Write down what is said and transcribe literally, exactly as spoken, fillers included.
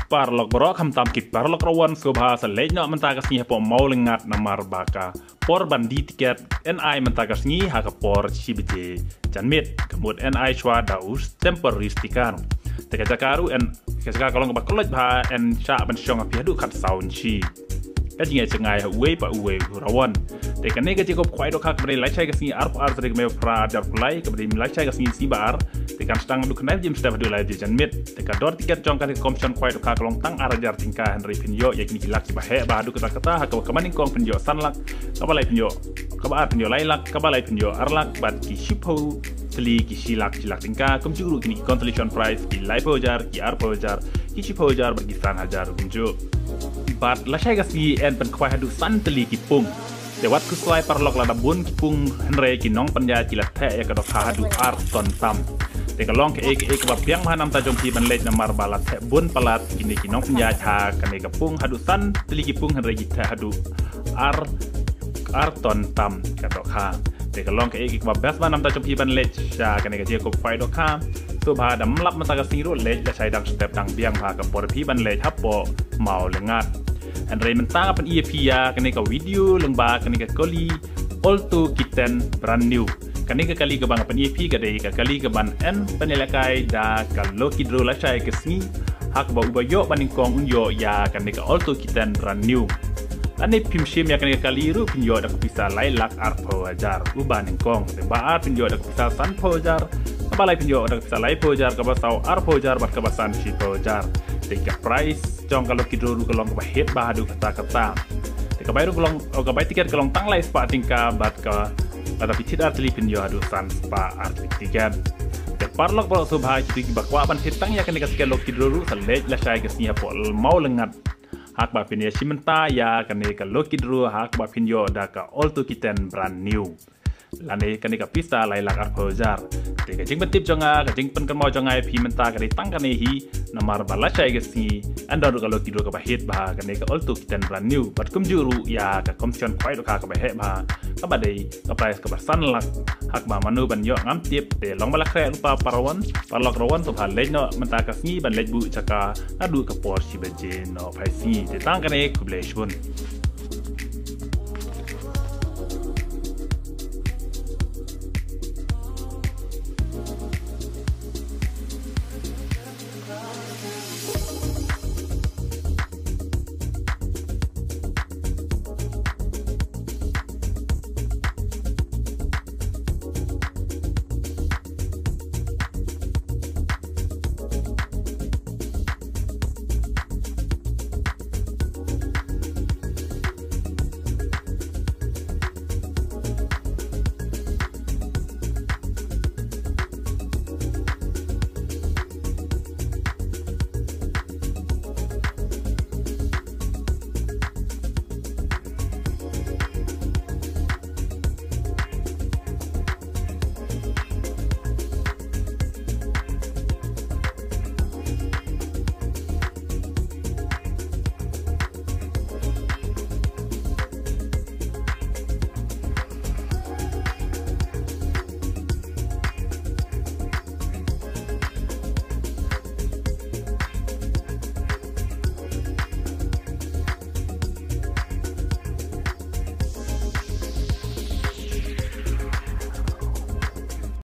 Paralok baroh, khamtam ki paralok rawon, sngewbha sa leit noh mynta ka sngi hapoh Mawlyngngad namar ba ka por ban die tiket yn ai mynta ka sngi ha ka por shi baje janmiet, ka mut yn ai shuwa da u temporary sticker. Te ka jaka ruh yn, ka jaka ka long kaba khlaiñ bha, yn shah ban shong ha phi haduh khatsaw inshi. Ka jingïaid jngai ha uwei pa uwei u rawon. Te kane ka jingkhawai dohkha kaba dei lashai ka sngi arphew ar tarik May phra arhajar arphew lai, kaba dei lashai ka sngi sngi ba ar. Te kan sdang haduh khyndai baje mynstep haduh lai baje janmiet. Te ka dor tiket jong kane ka competition khawai dohkha ka long tang ar hajar tyngka, hynrei phin ïoh ïa kine ki lak kiba heh bha haduh katta katta, ha kaba kaba nyngkong phin ïoh san lak, kaba lai phin ïoh, kaba ar phin ïoh lai lak, kaba lai phin ïoh ar lak, bad ki shiphew tylli ki shi lak shi lak tyngka, kumjuh ruh kine ki consolation prize, ki laiphew hajar, ki arphew hajar, ki shiphew hajar bad ki san hajar kumjuh. Bad lashai ka sngi yn pynkhawai haduh san tylli ki pung. Te wat khuslai paralok, lada bun ki pung hynrei ki nongpynïaid ki la theh ïa ka dohkha haduh ar ton tam. Te ka long kaei kaei kaba biang bha namar jong phi ban leit namar ba la theh bun palat kine ki nongpynïaid ha kane ka pung, haduh san tylli ki pung hynrei ki theh haduh ar ar ton tam ka dohkha. Te ka long kaei kaei kaba best bha namar jong phi ban leit sha kane ka jingkhawai dohkha. Sngewbha da ym lap mynta ka sngi ruh, leit lashai dang step dang biang bha ka por phi ban leit hapoh Mawlyngngad. Hynrei mynta nga pyni ïa phi ïa kane ka video lyngba kane ka kali Alto K ten brand new. Kane ka kali kaba nga pyni ïa phi ka dei ka kali kaban yn pynïalehkai da ka lucky draw lashai ka sngi, ha kaba uba ïoh ba nyngkong un ïoh ïa kane ka Alto K ten brand new. Lane phim shim ïa kane ka kali ruh phin ïoh da ka pisa lai lak arphew hajar uba nyngkong. Te ba ar phin ïoh da ka pisa sanphew hajar, kaba lai phin ïoh da ka pisa laiphew hajar, kaba saw arphew hajar bad kaba san shiphew hajar. Te ka price jong ka lucky draw ruh ka long kaba hit bha haduh katta katta. Te ka bai ruh ka long, oh, ka bai tiket ka long tang lai spah tyngka bad ka, lada phi thied ar tylli phin ïoh haduh san spah ar tylli tiket. Te paralok baroh, sngewbha kito kiba kwah ban thied tang ïa kane ka tiket lucky draw ruh sa leit lashai ka sngi hapoh Mawlyngngad, ha kaba phin ïashim bynta ïa kane ka lucky draw ha kaba phin ïoh da ka Alto K ten brand new, lane kane ka pisa lai lak arphew hajar. Te ka jingpyntip jong nga, ka jingpynkynmaw jong nga ïa phi mynta ka dei tang kane hi, namar ba lashai ka sngi yn don ruh ka lucky draw kaba hit bha, kane ka Alto K ten brand new, bad kumjuh ruh ïa ka competition khawai dohkha kaba heh bha, kaba dei ka price kaba san lak. Ha kaba mano ban ïoh ngam tip, te long ba la khreh lypa para wan, paralok rawon, sngewbha leit noh mynta ka sngi ban leit buh jaka naduh ka por shi baje noh phai sngi. Te tang kane, khublei shibun.